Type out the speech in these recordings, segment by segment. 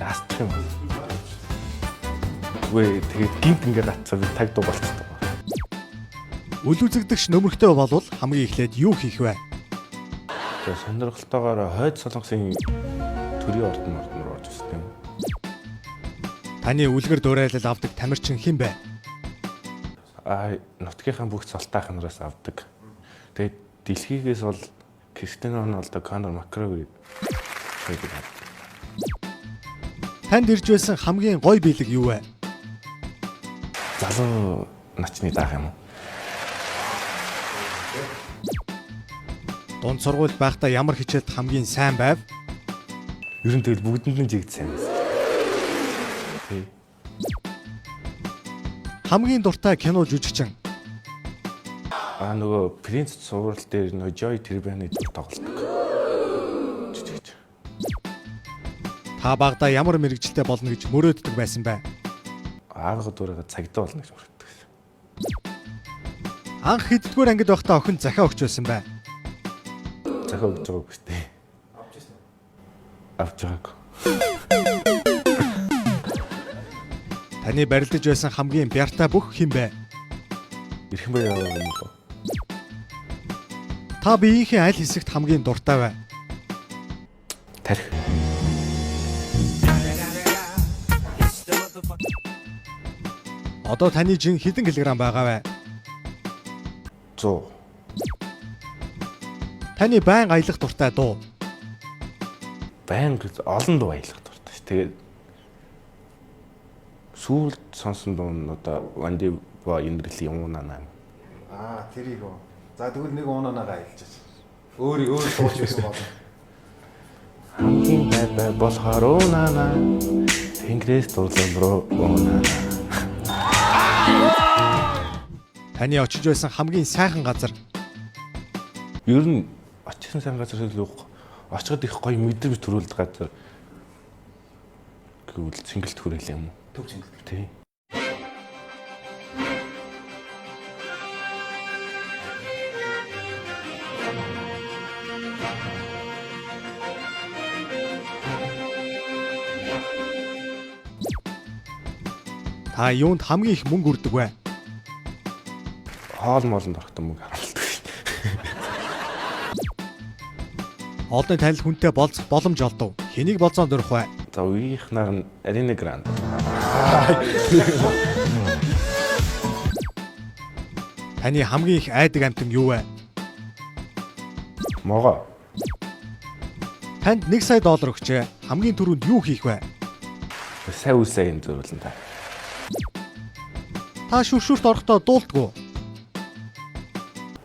Асчих юм бол. Үгүй, тэгээд гинт ингээ гацсан, би таг дуу болцдог. Үл үзэгдэгч нөмөрхтэй болвол хамгийн эхлээд юу хийх вэ? Тэгээд сонирхолтойгоор хойд солонгосын төрийн ордон ордон руу орж ирсэн юм. Таны үлгэр дуурайлал авдаг тамирчин хэн бэ? А, нутгийнхаа бүх цолтойх нараас авдаг. Тэгээд дэлхийгээс бол Кристиано Роналдо, Конор Макгрегор хоёрыг авдаг. Танд ирж байсан хамгийн гоё биелэг юу вэ? Залуу начны даах юм уу? Дунд сургуульд байхдаа ямар хичээлд хамгийн сайн байв? Ер нь тэгэл бүгдэнд нь жигд сайн байсан. Тий. Хамгийн дуртай кино жүжигчин. А, нөгөө Принц цуврал дээр нөгөө Joy Trebani дүр тоглолдог. Жүжигч. Та багадаа ямар мэргэжилтэй болно гэж мөрөөддөг байсан бэ? Аавынхаа дүрээ цагдаа болно гэж мөрөөддөг байсан. Анх хэддүгээр ангид байхдаа охин захиа өгч байсан бэ? Захиа өгч байгаагүй шүү дээ. Авч байгаагүй. Таны барилдаж байсан хамгийн бяртай бүх хэн бэ? Эрхэн баяр аваа юм болов. Та биеийнхээ аль хэсэгт хамгийн дуртай вэ? Тарих. Одоо таны жин хэдэн килограмм байгаа вэ? 100. Таны байнга аялах дуртай дуу. Баян гэж олон дуу аялах дуртай ш. Тэгээд сүүлд сонсон дуу нь одоо Ванди ба Индрлийн Уунаа 8. Аа, тэрийг үү. За, тэгвэл нэг унанагаа аялчих. Өөр өөр дууч байсан болно. Хамгийн бай бай болохоор уунаа Тэнгэрээс дуулан руу уунаа. Таны очиж байсан хамгийн сайхан газар. Ер нь очсон сайн газар хэлэх очиход их гоё мэдрэмж төрүүлдэг газар гэвэл цэнгэлт хүрээл юм уу? Төв чингэлт. Тий. Та юунд хамгийн их мөнгө үрдэг вэ? Хоол моолонд орохдоо мөнгө харуулдаг шин. Олонний танил хүнтэй болцох боломж олдов. Хэнийг болцоонд өрөх вэ? За, үеийнхнаар нь Арина Гранд. Таны хамгийн их айдаг амьтан юу вэ? Могоо. Танд 1 сая доллар өгчээ. Хамгийн түрүүнд юу хийх вэ? Сайн үсээ юм зөрүүлэн та. Та шүршүрт орохдоо дуулдгүү.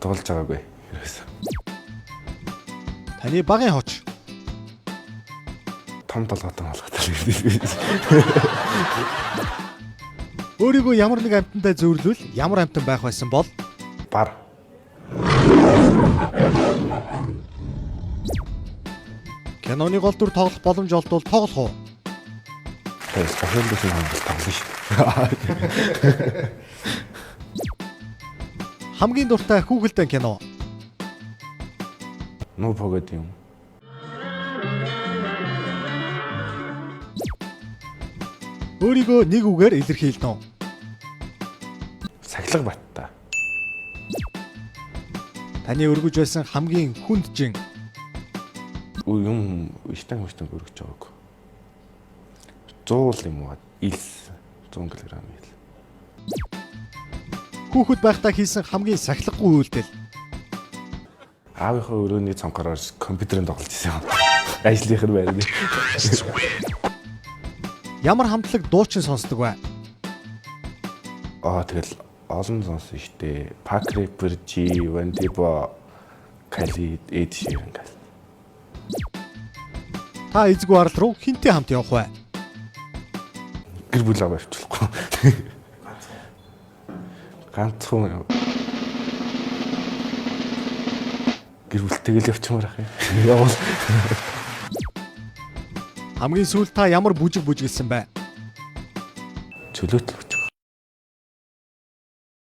Дуулж байгаагүй. Ерөөсөө. Таны багын хоч. Том толгойтой молготой. Өөрийгөө ямар нэг амьтантай зөөрлөвл ямар амьтан байх байсан бол? Бар. Киноны гол дүр тоглох боломж олдвол тоглох уу? Тэгэл тохиолдсон юм бол тоглоно шүү дээ. Хамгийн дуртай хүүхэлдэйн кино. Нүү погод юм. Өөрийгөө нэг үгээр илэрхийлнэ үү? Сахилга батта. Таны өргөж байсан хамгийн хүнд жин. Үу юм иштан хүштэн өргөж байгаагүй. 100 л юм уу? Илс 100 кг ил. Хүүхэд байхдаа хийсэн хамгийн сахилгагүй үйлдэл. Аавынхаа өрөөний цонхороор компьютерын тоглож исэн юм. Ажлынх нь байрны. Ямар хамтлаг дуучин сонсдог вэ? Аа, тэгэл олон сонсон шүү дээ. Pack Rapper G, Vandibo, Khalid, Ed Sheeran гэл. Та эзгүй арал руу хинтээ хамт явах вэ? Гэр бүл аваа явуулахгүй. Ганцхан юм. Гэр бүлтэйг л явчмаар ах юм. Явуул. Хамгийн сүүлд та ямар бүжиг бүжиглсэн бэ? Чөлөөт.